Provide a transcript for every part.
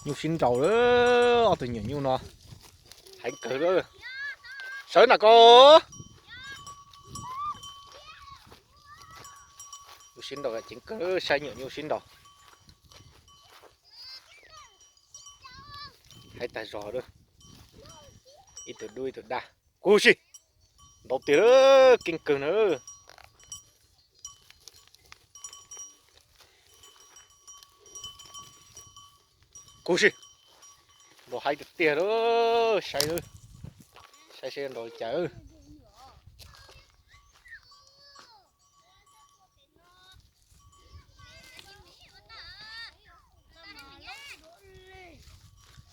Nyuj sib nraus lawm, ob tug nyuam nyuj no heev kawg lawm. Sawv na ko. Nyuj sib nraus ceev kawg, saib nyuam nyuj sib nraus. Heev tag zog lawm. Ib tug dub ib tug daj. Kub si. Ntau tiag lawm, keej kawg na. Kub si. Nrau haib tiag tiag lawm, saib, saib seb nrau li cas.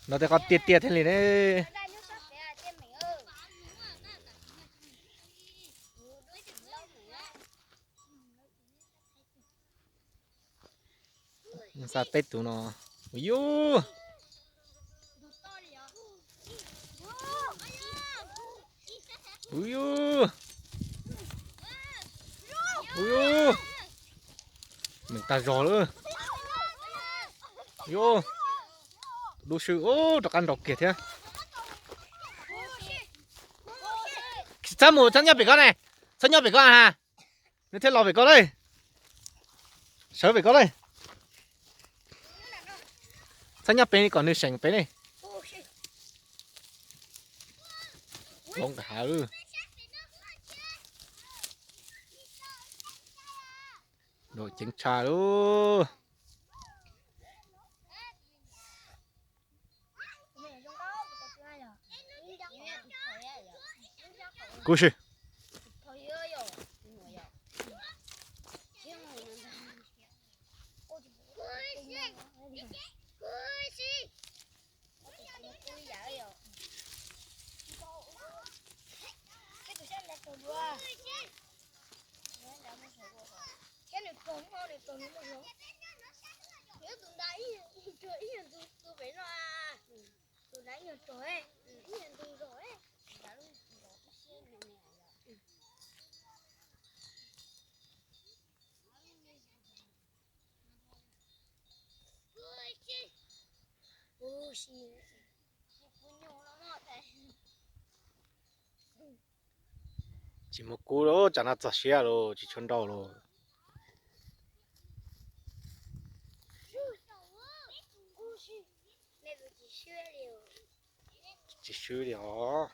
No tej qhov tiaj tiaj thiaj li ne. Xa peb tus no. Ui yus. Ui yus. Ui yus. Meem tag zog lawm. Yus. Dub swb, rov qab nraus kiag thiab. Txhob mus, txhob nyob pem ko ne. Txhob nyob pem ko ha. Nws thiaj los pem ko lauj. Sawv pem ko lauj. Txhob nyob pem kom nws seem pem ne. Hlob nqa hav. Nraus ceev tshaj lauj. Kub si. Thiab nws raug hmo nws raug nws muaj hloov. Nws tus nrad ib yam tus pem no. Tus nrad ib yam raug, ib yam tus zog. Tsis muaj kub lawm, tsam no txog siab lawm, tsis tshua nraus lawm. Tsis swb li os.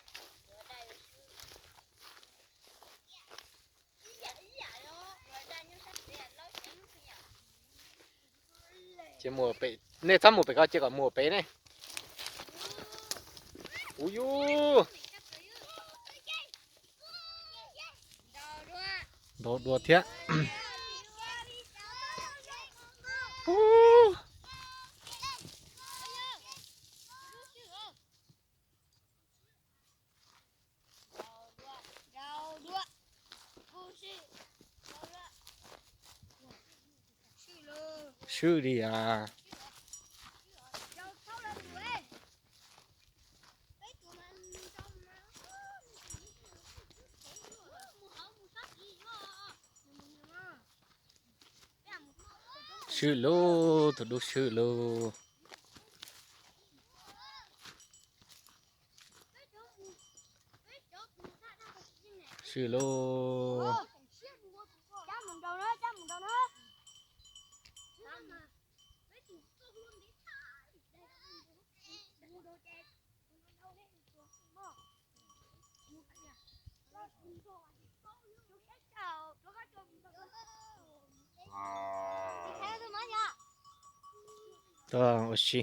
Ces mus pem, nej txhob mus pem ko, ces kom mus pem ne. Ui yus. Nraus dua thiab. Swb li as. Swb lauj, tus dub swb lauj. Swb lauj. Ua si.